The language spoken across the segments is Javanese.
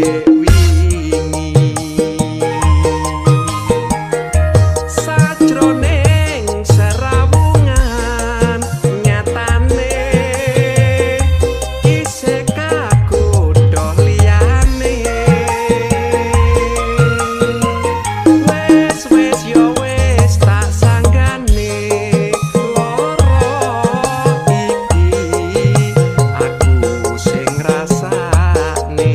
dek wingi. Sajroning serawungan nyatane isih kagodha liyane. Wes wes yo wes tak sanggane lara iki aku sing ngrasakne.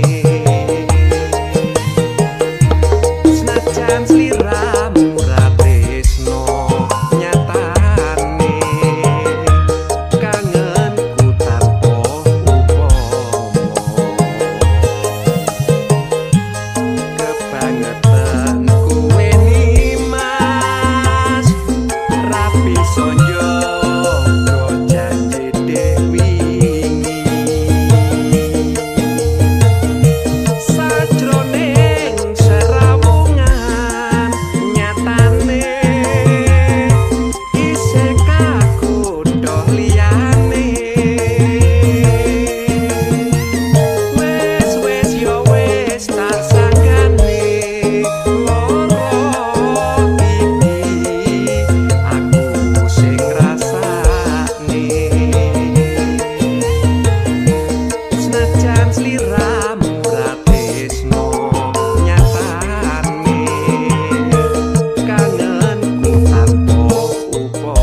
Senajan sliramu ra tresno nyatane kangenku tanpa upama. Kebangetan kowe Nimas ra bisa njaga janji dek wingi. Sajroning serawungan nyatane isih kagodha liyane. Wes wes yo wes tak sanggane lara iki aku sing ngrasakne. Senajan sliramu ra tresno nyatane kangenku tanpa upama.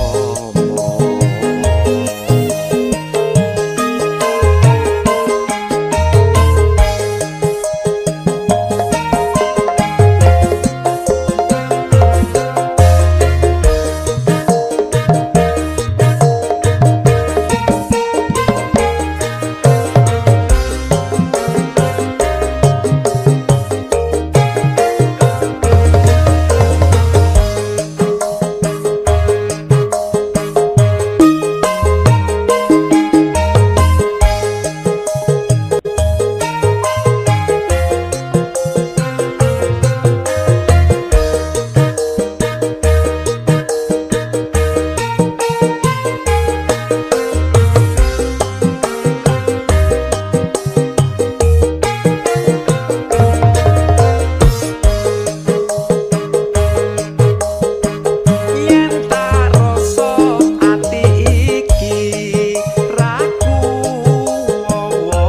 Yen tak rasa ati iki ra kuwowo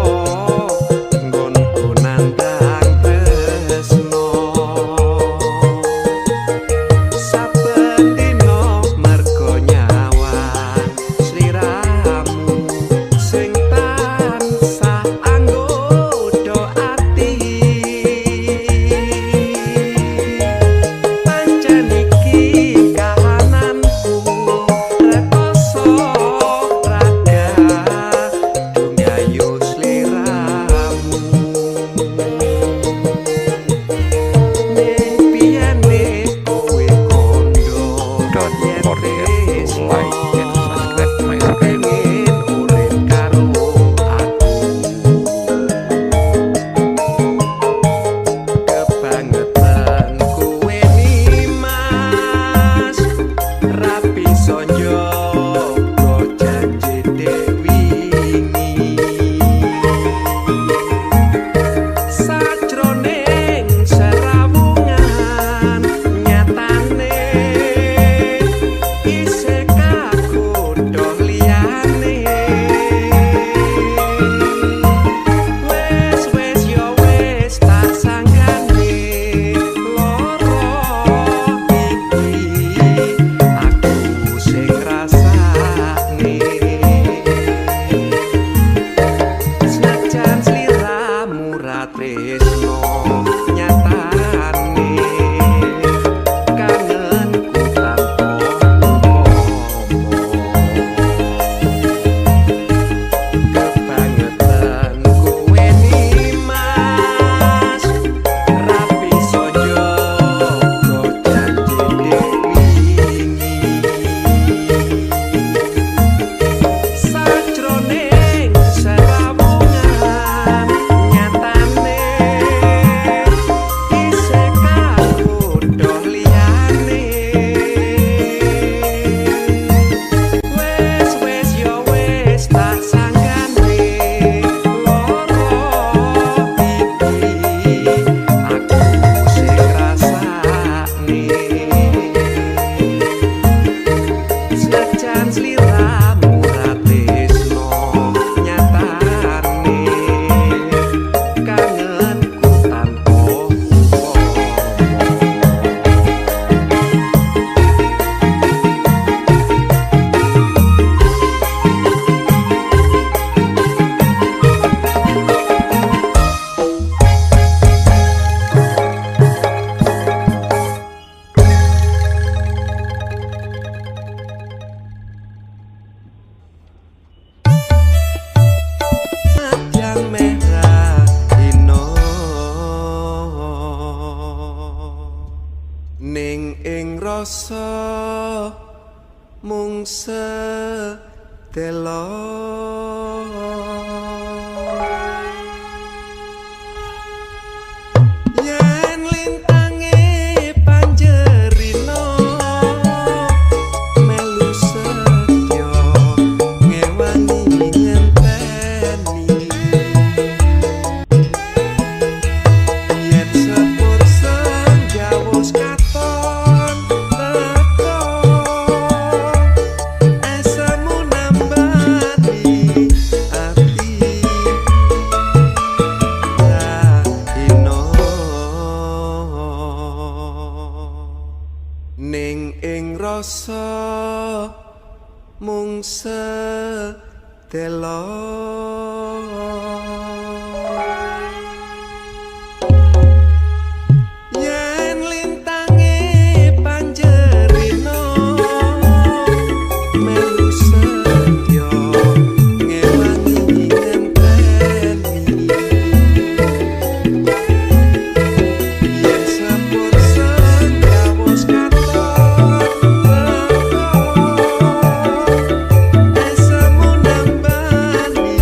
nggonku nandhang tresno. Saben dina mergo nyawang sliramu sing tansah anggodha ati. Pancen iki kahananku rekoso raga dungayu sliramu. Ning piyene kowe kandha Don't yen forget to tresno like and subscribe my channel. kepengin urip karo aku. Kebangetan kowe Nimas ra bisa njaga janji dek wingi. Sajroning serawungan nyatane isih kagodha liyane. Wes wes yo wes tak sanggane lara iki aku sing ngrasakne. Senajan sliramu ra tresno nyatane kangenku tanpa upama. Kebangetan kowe Nimas ra bisa njaga janji dek wingi. Sajroning serawungan nyatane isih kagodha liyane. Wes wes yo wes tak sanggane lara iki rasa mung sedelo. Yen lintange panjerino melu setya ngewangi ngenteni. Yen sepur senjawus katon teko, esemu nambani ati ino. Ning ing rasa mung sedelo. Yen lintange panjerino melu setya ngewangi ngenteni. Yen sepur senjawus katon teko, esemu nambani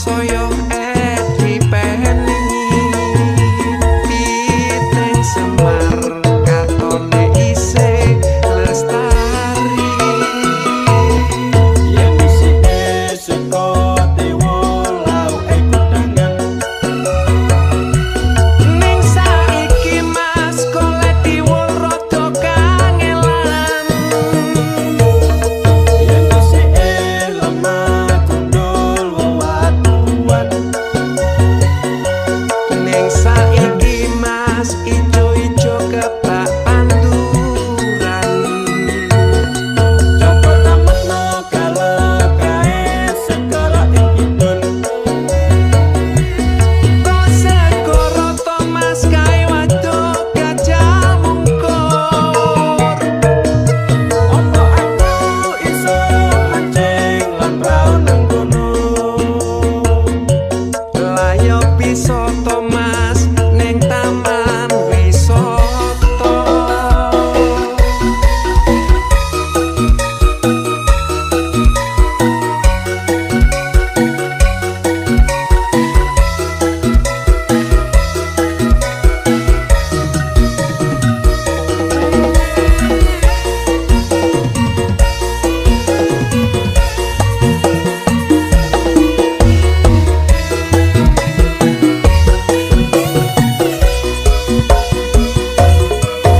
Saya edipeni piting Semar katone isih lestari. Yen isike saka dewa lauke kudangan. Ning saiki Mas golek diwul rada kangelan. Yen isike lemah gundul wewatuan. Ning saiki Mas ijo-ijo kebak panduran. Coba tametno kalau kae segara ing kidul. Kok segara to Mas kae waduk Gajah Mungkur. Apa aku iso mancing lan prau nang kono? Lah yo bisa to Mas ning taman wisata.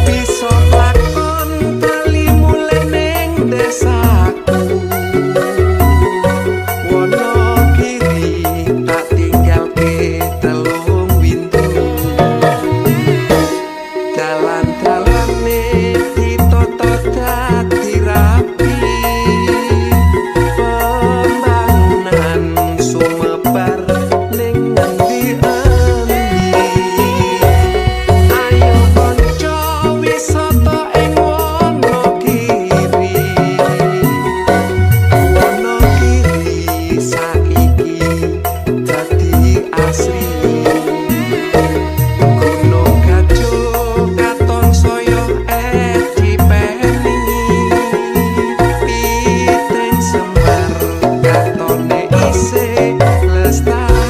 Bisa lakon bali mulih ning desaku. Wonogiri tak tinggalke telung windu. Dalan-dalane ditata dadi rapi. Pembangunan sumebar ning ngendi-endi. Ayo kanca wisata ing Wonogiri. Wonogiri saiki dadi asri. Gunung Gajah katon saya edipeni. Piting Semar katone isih lestari.